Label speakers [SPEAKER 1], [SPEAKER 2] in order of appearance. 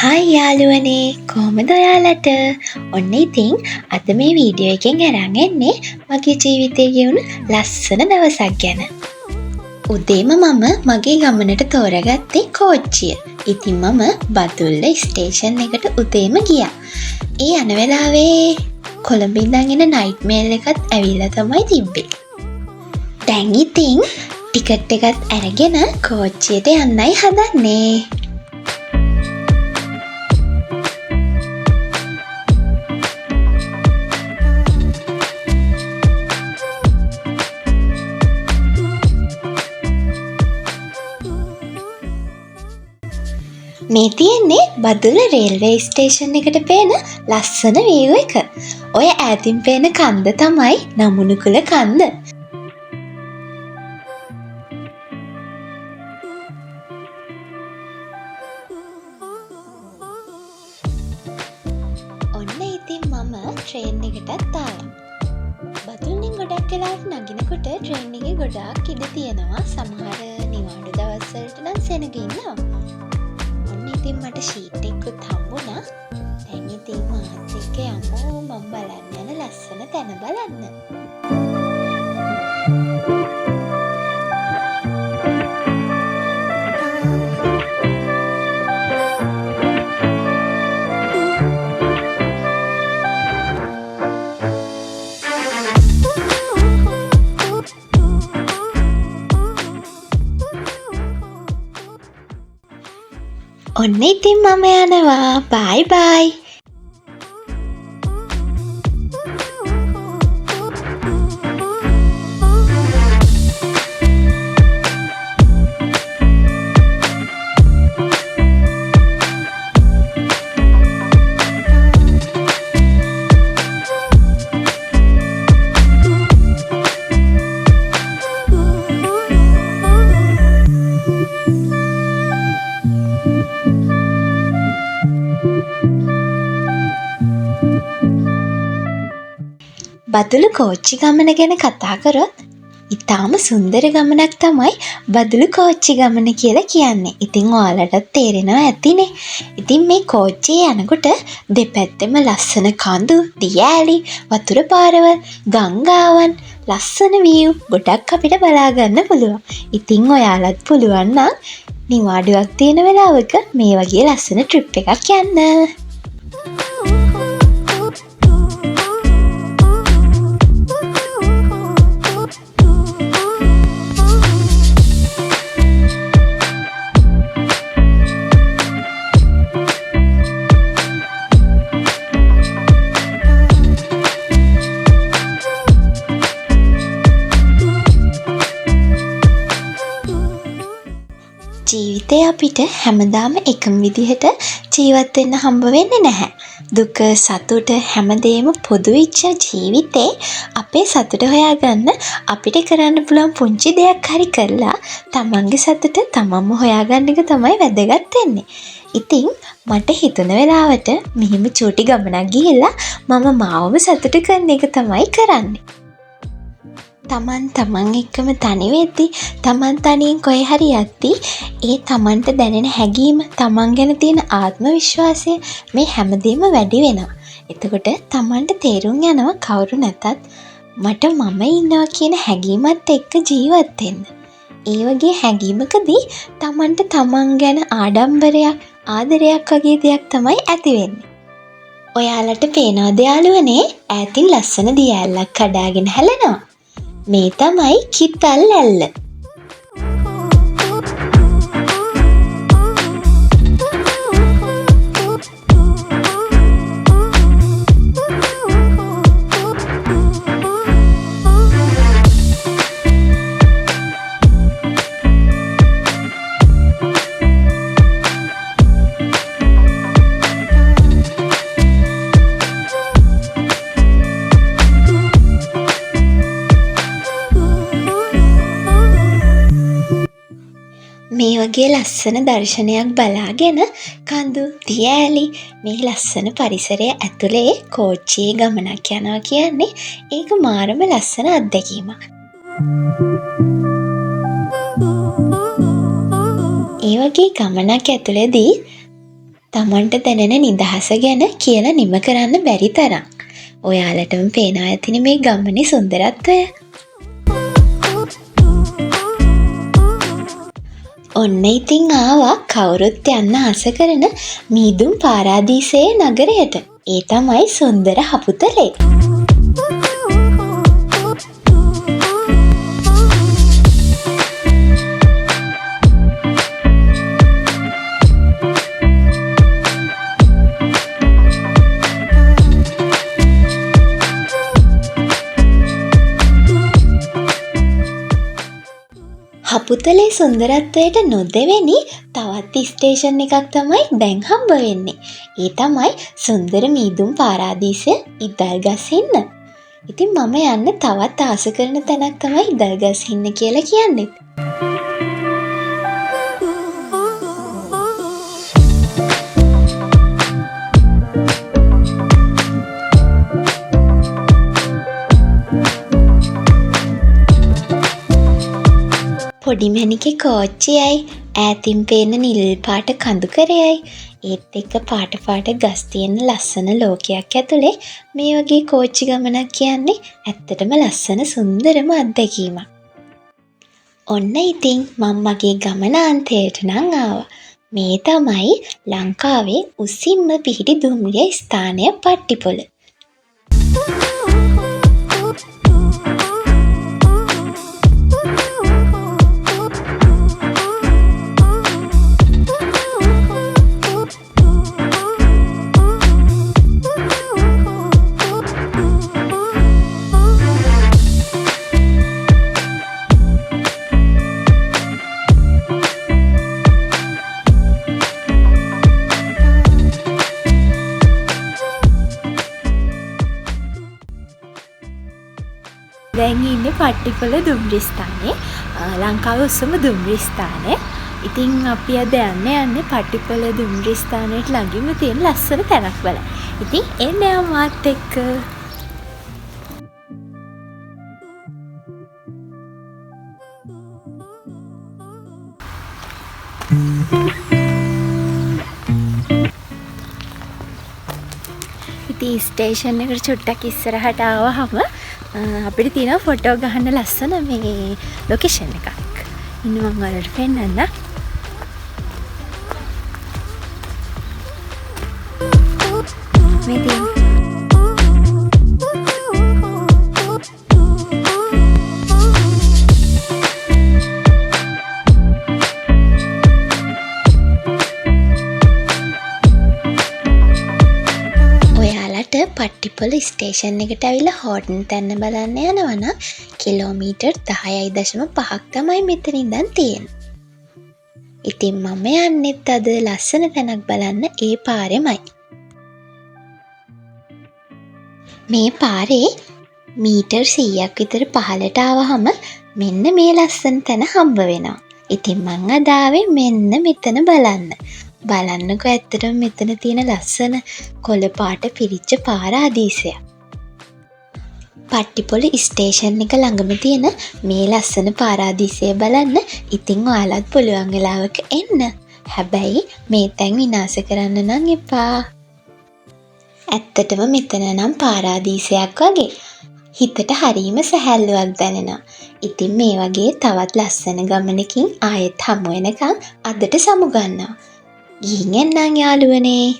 [SPEAKER 1] Hi යාළුවනේ, කොහොමද ඔයාලට? ඔන්න ඉතින් අද මේ වීඩියෝ එකෙන් අරන් එන්නේ මගේ ජීවිතේ ගෙවුණු ලස්සන දවසක් ගැන. උදේම මම මගේ ගමනට තෝරාගත්තේ කෝච්චිය. ඉතින් මම බදුල්ල ස්ටේෂන් එකට උදේම ගියා. ඒ යන වෙලාවේ කොළඹ ඉඳන් එන නයිට් මේල් එකත් ඇවිල්ලා තමයි තිබ්බේ. දැන් ඉතින් ටිකට් එකත් අරගෙන කෝච්චියට යන්නයි හදන්නේ. මේ තියෙන්නේ බදුල්ල රේල්වේ ස්ටේෂන් එකට පේන ලස්සන වීව් එක. ඔය ඈතින් පේන කන්ද තමයි නමුනුකුල කන්ද. ඔන්න ඉතින් මම ට්‍රේන් එකටත් ආවා. බදුල්ලෙන් ගොඩක් වෙලාවට නගිනකොට ට්‍රේන් එකේ ගොඩාක් ඉඩ තියෙනවා. සමහර නිවාඩු දවස්වලට නම් සෙනග ඉන්නවා. ඔන්න ඉතින් මට ෂීට් එකකුත් හම්බුණා. දැන් ඉතින් මාත් එක්ක යමු මම බලන්න යන ලස්සන තැන බලන්න. ඔන්න ඉතින් මම යනවා. බයි බයි. බදුල්ල කෝච්චි ගමන ගැන කතා කරොත් ඉතාම සුන්දර ගමනක් තමයි බදුල්ල කෝච්චි ගමන කියලා කියන්නේ. ඉතින් ඔයාලටත් තේරෙනවා ඇතිනේ. ඉතින් මේ කෝච්චියේ යනකොට දෙපැත්තෙම ලස්සන කඳු, දියඇලි, වතුර පාරවල්, ගංගාවන්, ලස්සන වීව් ගොඩක් අපිට බලා ගන්න පුළුවන්. ඉතින් ඔයාලත් පුළුවන් නම් නිවාඩුවක් තියෙන වෙලාවක මේ වගේ ලස්සන ට්‍රිප් එකක් යන්න. ජීවිතේ අපිට හැමදාම එකම විදිහට ජීවත් වෙන්න හම්බ වෙන්නේ නැහැ. දුක, සතුට හැමදේම පොදු වෙච්ච ජීවිතේ අපේ සතුට හොයාගන්න අපිට කරන්න පුළුවන් පුංචි දෙයක් හරි කරලා තමන්ගේ සතුට තමන්ම හොයාගන්න එක තමයි වැදගත් වෙන්නේ. ඉතින් මට හිතුණ වෙලාවට මෙහෙම චූටි ගමනක් ගිහිල්ලා මම මාවම සතුටු කරන එක තමයි කරන්නේ. තමන් තමන් එක්කම තනි වෙද්දි, තමන් තනියෙන් කොහේ හරි යද්දි ඒ තමන්ට දැනෙන හැඟීම, තමන් ගැන තියෙන ආත්ම විශ්වාසය මේ හැමදේම වැඩි වෙනවා. එතකොට තමන්ට තේරුම් යනවා කවුරු නැතත් මට මම ඉන්නවා කියන හැඟීමත් එක්ක ජීවත් වෙන්න. ඒ වගේ හැඟීමකදී තමන්ට තමන් ගැන ආඩම්බරයක්, ආදරයක් වගේ දෙයක් තමයි ඇති වෙන්නේ. ඔයාලට පේනවද යාළුවනේ ඈතින් ලස්සන දියැලක් කඩාගෙන හැලෙනවා. මේ තමයි කිතල් ඇල්ල. මේ වගේ ලස්සන දර්ශනයක් බලාගෙන කඳු, දියඇලි මේ ලස්සන පරිසරය ඇතුලේ කෝච්චියේ ගමනක් යනවා කියන්නේ ඒක මාරම ලස්සන අත්දැකීමක්. ඒ වගේ ගමනක් ඇතුලේදී තමන්ට දැනෙන නිදහස ගැන කියලා නිම කරන්න බැරි තරම්. ඔයාලටම පේනවා ඇතිනේ මේ ගමනේ සුන්දරත්වය. ඔන්න ඉතින් ආවා කවුරුත් යන්න ආස කරන මීදුම් පාරාදීසයේ නගරයට. ඒ තමයි සුන්දර හපුතලේ. හපුතලේ සුන්දරත්වයට නොදෙවෙනි තවත් ස්ටේෂන් එකක් තමයි දැන් හම්බ වෙන්නේ. ඒ තමයි සුන්දර මීදුම් පාරාදීසය ඉදල්ගස්හින්න. ඉතින් මම යන්න තවත් ආස කරන තැනක් තමයි ඉදල්ගස්හින්න කියලා කියන්නේ. පොඩි මැණිකේ කෝච්චියයි, ඈතින් පේන නිල් පාට කඳුකරයයි, ඒත් එක්ක පාට පාට ගස් තියෙන ලස්සන ලෝකයක් ඇතුලේ මේ වගේ කෝච්චි ගමනක් කියන්නේ ඇත්තටම ලස්සන සුන්දරම අත්දැකීමක්. ඔන්න ඉතින් මං මගේ ගමනාන්තයට නම් ආවා. මේ තමයි ලංකාවේ උසින්ම පිහිටි දුම්රිය ස්ථානය පට්ටිපොළ. දැන් ඉන්නේ පට්ටිපොළ දුම්රිය ස්ථානේ. ලංකාවේ උසම දුම්රිය ස්ථානය. ඉතින් අපි අද යන්න යන්නේ පට්ටිපොළ දුම්රිය ස්ථානයට ළඟින්ම තියෙන ලස්සන තැනක් බලන්න. ඉතින් එන්න යමු මාත් එක්ක. ඉතින් ස්ටේෂන් එකට චුට්ටක් ඉස්සරහට ආවහම අපිට තියෙනවා ෆොටෝ ගහන්න ලස්සන මේ ලොකේෂන් එකක්. ඉන්න මං ඔයාලට පෙන්නන්න. මේ තියෙන්නේ. පට්ටිපොළ ස්ටේෂන් එකට ඇවිල්ලා හෝටන් තැන්න බලන්න යනවා නම් කිලෝමීටර් 10.5ක් තමයි මෙතන ඉඳන් තියෙන්නේ. ඉතින් මම යන්නෙත් අද ලස්සන තැනක් බලන්න ඒ පාරෙමයි. මේ පාරේ මීටර් 100ක් විතර පහළට ආවහම මෙන්න මේ ලස්සන තැන හම්බ වෙනවා. ඉතින් මං අද ආවේ මෙන්න මෙතන බලන්න. බලන්නකෝ ඇත්තටම මෙතන තියෙන ලස්සන කොළ පාට පිරිච්ච පාරාදීසයක්. පට්ටිපොළ ස්ටේෂන් එක ළඟම තියෙන මේ ලස්සන පාරාදීසය බලන්න ඉතින් ඔයාලත් පුළුවන් වෙලාවක එන්න. හැබැයි මේ තැන් විනාශ කරන්න නම් එපා. ඇත්තටම මෙතන නම් පාරාදීසයක් වගේ. හිතට හරීම සැහැල්ලුවක් දැනෙනවා. ඉතින් මේ වගේ තවත් ලස්සන ගමනකින් ආයෙත් හමු වෙනකන් අදට සමුගන්නවා. ගිහින් එන්නම් යාළුවනේ.